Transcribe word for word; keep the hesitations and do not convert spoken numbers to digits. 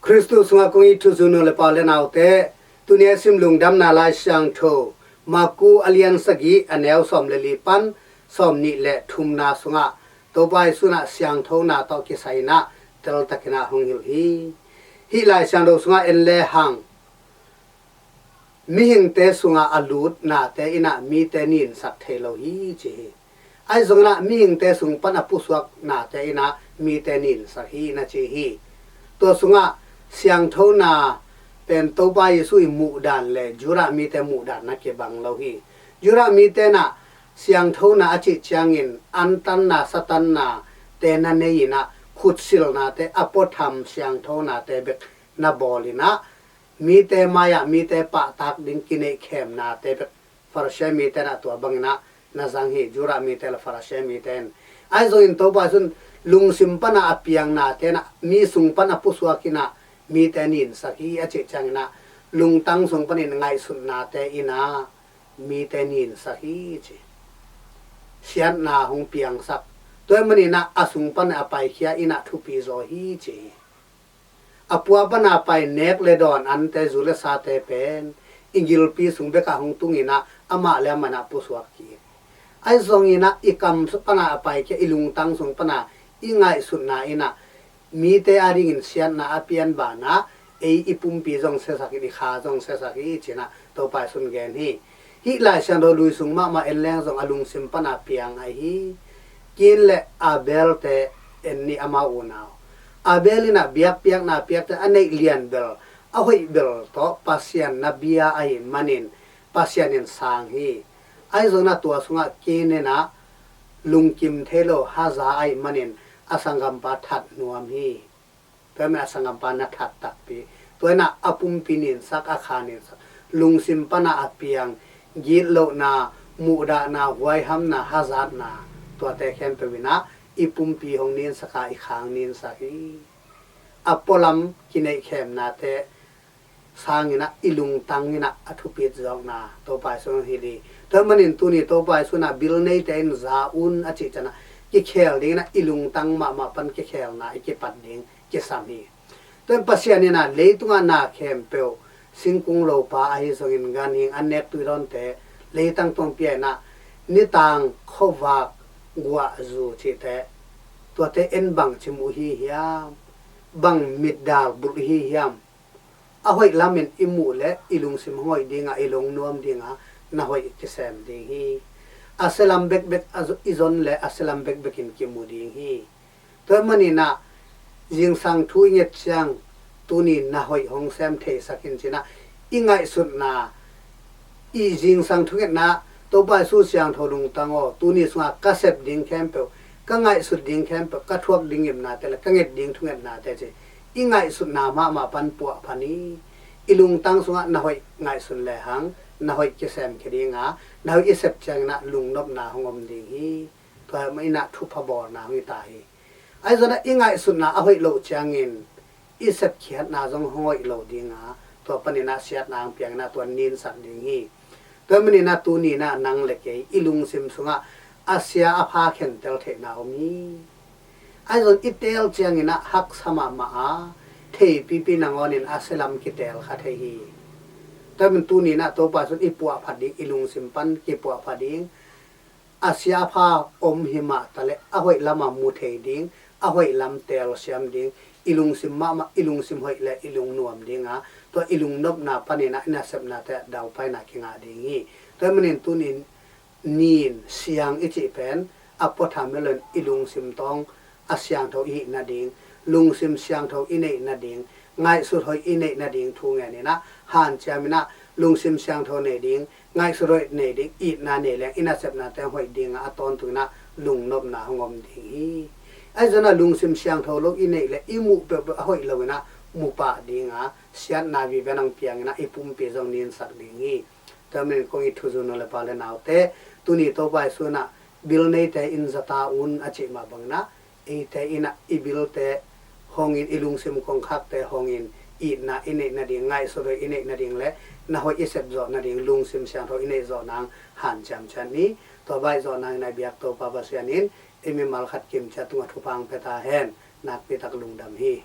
Khristu sungah kong it thuzui nu le pa le naute, tuni a sim Lungdamna Lai Siangtho, Marku a lian sagih, a neu sawm le li pan sawm nih le thumna sungah Topa Jesu in ah siangthona tawh kisai in ah teltakin ah hong hilh hi. Hih Lai Siangtho sungah en lehang, mihingte sungah a lut nate in ah mite ninsak thei lo hi, ci hi. Ahi zongin ah mihingte sung pan a pusuak nate in ah mite ninsak hi, na ci hi. Tua sungah siangthona pen Topa Jesu i muhdan le Judah mite muhdan na kibang lo hi. Judah mite in ah siangthona a cih ciangin antanna, satanna te na nei in ah, khutsilnate, a puatham siangthonate bek na bawl in ah, mite mai-ah mite pahtak ding kineikhemnate bek Farasi mite in ah tua bangin ah na zang hi, Judah mite le Farasi mite in. Ahi zongin Topa Jesu in lungsim pan a piang nate in ah, mi sung pan a pusuak in ah mite ninsak hi a cih ciangin ah, lungtang sung panin ngaihsutnate in ah mite ninsak hi, ci. Siatna hong piangsak. Tua ahih manin ah a sung pan a paikhia in ah thupi zaw hi, ci hi. A pua pan a pai nek le dawn ante, zu le sate pen i gilpi sung bekah hong tung in ah amah le amah in ah pusuak kik. Ahi zongin ah i kam pan a paikhia, i lungtang sung pan a i ngaihsutna in ah mite adingin siatna a pian banah ei i pumpi zong siasak in, i kha zong siasak hi, ci in ah Topa Jesu in gen hi. Hih Lai Siangtho lui sung mahmah en leng zong a lungsim pan a piang ahi hi. Kain le Abel te en ni, amau unau. Abel in ah biakpiakna piakte a neih lian bel, a hoih bel tawh Pasian na bia ahih manin Pasian in sang hi. Ahi zongin ah tua sungah Kain in ah lungkim thei lo, haza ahih manin a sanggampa that nuam hi. Tua ahih manin a sanggampa na that takpi. Tua in ah a pumpi ninsak, a kha ninsak. Lungsim pan a piang, gitlohna, muhdahna, huaihamna, hazatna, tuate khempeuh in ah i pumpi hong ninsak a, i kha hong ninsak hi. A pualam kineikhemnate sangin ah i lungtang in ah a thupit zawkna Topa Jesu in hong hilh hi. Tua ahih manin tuni Topa Jesu in ah bil neite in za un a cih ciangin ah, kikhel dingin ah i lungtang mahmah pan kikhelna i kipat ding kisam hi. Tua in Pasian in ah leitungah na khempeuh, singkung lopa ahi zongin, ganhing, annek, tuidawnte, leitang tungah pia in ah, nitang, khuavak, guahzu cihte, tuate en bangci muh i hi hiam? Bang mitdal bulh i hi hiam? A hoih lamin i muh leh i lungsim hong hoih ding a, i lungnuam ding a, na hoih kisem ding hi. A sia lam bekbek a zo-, i zon leh a sia lam bekbek in kimu ding hi. Tua ahih manin ah zingsang thu i nget ciang, tuni na hoih hong sem theisak in, ci in ah i ngaihsutna, i zingsang thungetna, Topa Jesu siangtho lungtang aw, tuni sungah ka sep ding khempeuh, ka ngaihsut ding khempeuh, ka thuak ding ngimnate le ka nget ding thungetnate, ci, i ngaihsutna mahmah pan puahphat ni. I lungtang sungah na hoih ngaihsun lehang, na hoih kisem khia ding a, na hoih i sep ciangin ah lungnopna hong om ding hi. Tua ahih manin ah thupha bawlna hong hi ta hi. Ahi zongin ah i ngaihsutna a hoih loh ciangin i sepkhiatna zong hong hoih lo ding a, tua panin ah siatna hong piang in ah tua ninsak ding hi. Tua ahih manin ah tuni in ah nang le kei i lungsim sungah a sia a pha khentel theihna om hi. Ahi zongin i teel ciangin ah haksa mahmah a, theipipi nangawnin a sia lam kiteel kha thei hi. Tua ahih manin tuni in ah Topa Jesu in i puahphat ding, i lungsim pan kipuahphat ding, a sia a pha om hi mah ta leh a hoih lamah mu thei ding, a hoih lam teelsiam ding, i lungsim mahmah, i lungsim hoih le i lungnuam ding a, tua i lungnopna panin ah i nasepnate ah daupaina kingah ding hi. Tua ahih manin tuni in, nin, siang i cih pen a puatham hi lo in, i lungsim tawng a siangtho i hih nading, lungsim siangtho i neih nading, ngaihsut hoih i neih nading thu ngen in ah, hanciam in ah, lungsim siangtho nei ding, ngaihsut hoih nei ding, itna nei leng i nasepnate hong hoih ding a, a tawntung in ah lungnopna hong om ding hi. Ahi zongin ah lungsim siangtho lo i neih leh i muh peuhpeuh a hoih lo in ah mu pah ding a, siatna vive nang piang in ah i pumpi zong ninsak ding hi. Tua ahih manin kong it thuzui nu le pa le naute, tuni Topa Jesu in ah bil neite in za ta un a cih mah bangin ah, eite in ah i bilte hong in, i lungsim kongkhakte hong in, itna i neih nading, ngaihsut hoih i neih nading le na hoih i sep zawh nading, lungsim siangtho i neih zawh nang hanciam ciat ni. Tua baih zawh nangin a biak Topa Pasian in ei mimal khat kim ciat tungah thupha hong pia ta hen. Nakpi tak lungdam hi.